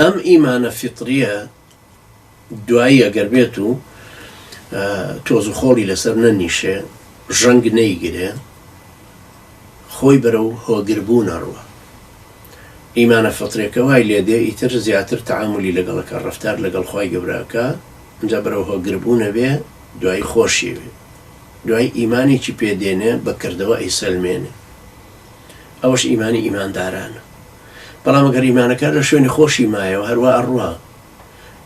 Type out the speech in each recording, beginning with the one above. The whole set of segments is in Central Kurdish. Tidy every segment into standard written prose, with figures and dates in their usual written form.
ئەم ئیمانە فیتریە دوایی ئەگەر بێت و تۆز و خۆڵی لەسەر نەنیشێ، ژەنگ نەیگرێ، خۆی بەرەو هۆگربوون ئەڕوا. ئیمانە فیتریەکە وای لێ دێ ئیتر زیاتر تەعامولی لەگەڵ ئەکا، ڕەفتار لەگەڵ خوای گەورە ئەکا، ئینجا بەرەو هۆگربوون ئەبێ، دوایی خۆشی ئەوێ. دوایی ئیمانێکی پێ دێنێ بە کردەوە ئەیسەلمێنێ. ئەوەش ئیمانی ئیماندارانە. بەڵام ئەگەر ئیمانەکە لە شوێنی خۆشی مایەوە هەروا ئەڕوا.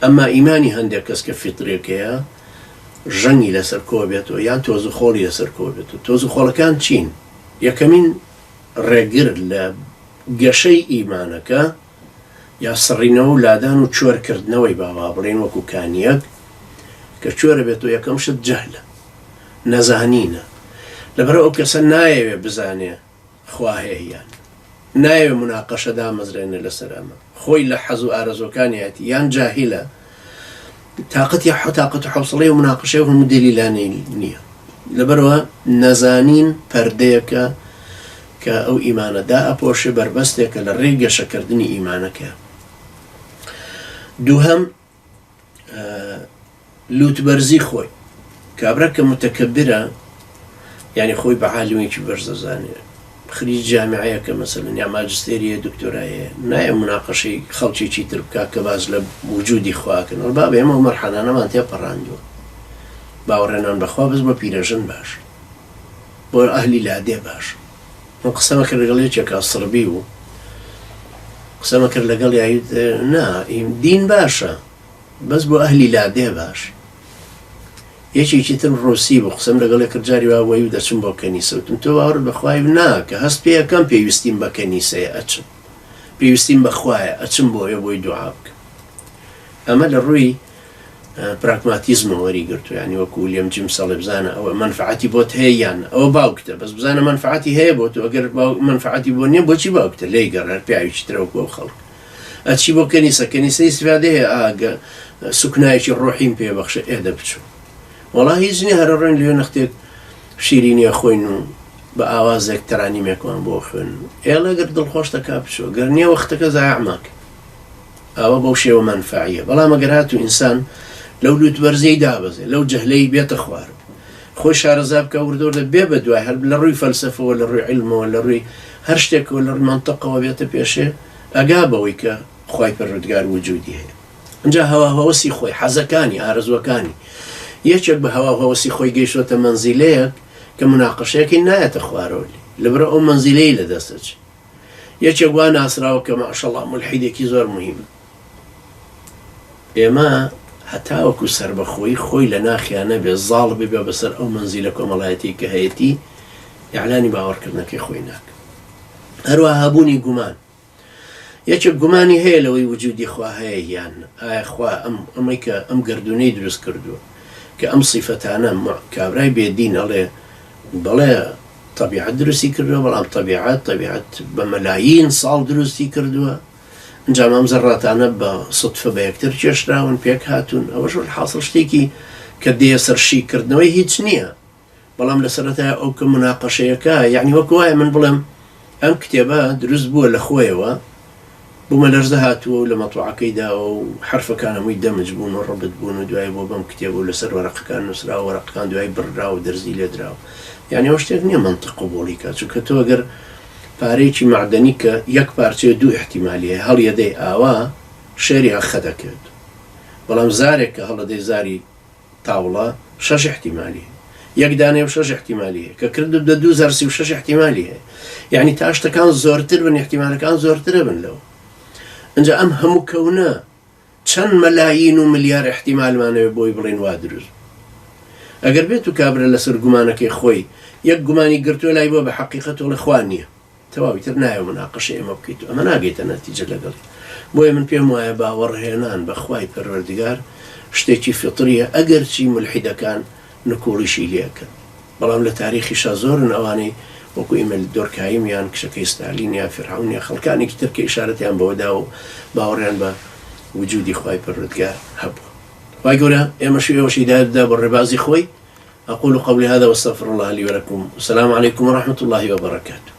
ئەمما ئیمانی هەندێک کەس کە فیتریەکەیە ژەنگی لەسەر کۆ بێتەوە یان تۆز و خۆڵی لەسەر کۆ بێتەوە. تۆز و خۆڵەکان چین؟ یەکەمین ڕێگر لە گەشەی ئیمانەکە یا سڕینەوە و لادان و چۆر کردنەوەی با وا بڵێین وەکو کانیەک کە چۆرە بێتەوە یەکەم شت جەهلە، نەزانینە. لەبەرئەوە ئەو کەسە نایەوێ بزانێ خوا هەیە یان نایەوێ موناقەشە دامەزرێنێ لەسەر ئەمە خۆی لە حەز و ئارەزوەکانیەتی یان جاهیلە تاقەتی تاقەت و حەوسڵەی و مناقەشەی و هەموو دەلیلانەی نییە لەبەرەوە نەزانین پەردەیەکە کە ئەو ئیمانە دائەپۆشێ بەربەستێکە لە ڕێی گەشەکردنی ئیمانەکە دووهەم لوتبەرزی خۆی کابرا کە متەکەبرە یعنی خۆی بە عالمێکی بەرز دەزانێ خریج جامیعەیە کە مەسەلەن یا ماجستێریە دکتۆرایە نایە مناقەشەی خەڵکێکی تر بکا کە باس لە وجودی خواکەن وەڵ بابە ئێمە ئەو مەرحەلانەمان تێپەڕاندووە باوەڕێنان بەخوا بەس بۆ پیرەژن باش بۆ ئەهلی لادێ باش من قسەمە کرد لەگەڵ یەکێکا سڕبی بوو قسەمە کرد لەگەڵ یاویت نا دین باشە بەس بۆ ئەهلی لادێ باش یەکێکی تر ڕوسی بوو قسەم لەگەڵێ کرد جاری وا وەی و دەچم بۆ کەنیسە وتم تۆ باوەڕت بە خوای نا کە هەست پێ ئەکەم پێویستیم بە کەنیسەیە ئەچم پێویستیم بە خوایە ئەچم بۆ ئێ بۆی دوعا بکەم ئەمە لە ڕووی پراگماتیزمەوە وەری گرتووە یانی وەکو ولیەم جیمس ئەڵێ بزانە ئەوە مەنفعەتی بۆت هەیە یان ئەوە باوکتە بەس بزانە مەنفعەتی هەیە بۆ تۆ ئەگەر مەنفعەتی بۆ نییە بۆچی باوکتە لێی گەڕ هەر پیاوێکی ترە وەکو ئەو خەڵک ئەچی بۆ کەنیسە کەنیسە ئیستیفادە هەیە ئاگە سوکنایەکی ڕۆحیم پێ بەخشە ئێ دەبچوو وەڵا هیچ نییە هەرە ڕۆین لێ نەختێک شیرینیە خۆین و بە ئاوازێک تەرانیمێکمان بۆ خوێن ئێڵێ گەر دڵخۆش دەکا بچۆ گەر نییە وەختەکە زایع ماکە ئاوا بەو شێوە مەنفەعیە بەڵام ئەگەر هاتوو ئینسان لەو لوت بەرزیەی دابەزێ لەو جەهلەی بێتە خوار خۆی شارەزا بکە وردە وردە بێ بە دوای هەر لە ڕووی فەلسەفەوە لە ڕووی عیلمەوە لە ڕووی هەر شتێکەوە لە ڕووی مەنتقەوە بێتە پێشێ ئەگا بەوەی کە خوای پەروەردگار وجودی هەیە ئینجا هەوا هەوەسی خۆی حەزەکانی ئارەزوەکانی یەکێک بە هەوا هەوەسی خۆی گەیشتۆتە مەنزیلەیەک کە مناقەشەیەکەی نایەتە خوارەوە لێ لەبەرئەوە ئەو مەنزیلەی لەدەست ئەچێ یەکێک وا ناسراوە کە ماشەڵا مولحیدێکی زۆر مهیمە ئێمە هەتاوەکو سەربەخۆیی خۆی لە ناخیا نەبێ زاڵ ببێ بەسەر ئەو مەنزیلە کۆمەڵایەتی کە هەیەتی ئیعلانی باوەڕکردنەکەی خۆی ناکە هەروە هەبوونی گومان یەکێک گومانی هەیە لەوەی وجودی خوا هەیە یان ئایا خوا ئەم ئەمەی کە ئەم گەردوونەی دروست کردووە کە ئەم سیفەتانە کابرای بێدین ئەڵێ بەڵێ تەبیعەت دروستی کردووە بەڵام تەبیعەت تەبیعەت بە مەلایین ساڵ دروستی کردووە ئینجا ئەم زەڕاتانە بە سوتفە بە یەکتر کێشراون پێک هاتوون ئەوەش حاصل شتێکی کە دێیە سەر شیکردنەوەی هیچ نییە بەڵام لە سەرەتای ئەو کە مناقەشەیەکە یعنی وەک وایە من بڵێم ئەم کتێبە دروست بووە لە خۆیەوە بوومەلەرزە هاتووە و لە مەتبەعەکەی داوە و حەرفەکان هەمووی دەمج بوون و ڕەبت بوون و دوایی بووە بەم کتێبە و لەسەر وەرەقەکان نووسراوە وەرەقەکان دوایی بڕرا و دەرزی لێ دراوە یانی ئەوە شتێک نییە مەنتق قبووڵی کا چونکە تۆ گەر پارەیەکی مەعدەنی کە یەک پارچەیە دوو ئیحتیمالی هەیە هەڵیەدەی ئاوا شێری هەخە دەکەوێت بەڵام زارێک کە هەڵەدەی زاری تاوڵە شەش ئیحتیمالی هەیە یەک دانەیە و شەش ئیحتیمالی هەیە کە کردت بە 2036 ئیحتیمالی هەیە یعنی تا شتەکان زۆرتر بن ئیحتیمالەکان زۆرترە بن لەوە ئینجا ئەم هەموو کەونە چەند مەلایین و ملیار ئیحتیمالمانەوێ بۆی بڵێن وا دروست ئەگەر بێت و کابرا لەسەر گومانەکەی خۆی یەک گومانی گرتووە لای بۆ بە حەقیقەت وڵێ خوا نییە تەواو ئیتر نایەوێ موناقەشەی ئێمە بکەیت و ئەمە ناگەیتە نەتیجە لەگەڵی بۆیە من پێم وایە باوەڕهێنان بە خوای پەروەردگار شتێکی فیتریە ئەگەرچی مولحیدەکان نکوڵیشی لێ ئەکەن بەڵام لە تاریخیشا زۆرن ئەوانەی وەکو ئیمیل دۆرکایم یان کچەکەی ستالین یا فیرعەون یا خەڵکانێکی تر کە ئیشارەتیان بەوە داوە و باوەڕیان بە وجودی خوای پەروەردگار هەبووە خوای گەورە ئێمەش و ئێوەش هیدایەت بدا بۆ ڕێبازی خۆی أقول قولي هذا واستغفر الله لي ولكم والسلام عليكم ورحمة الله وبركاته.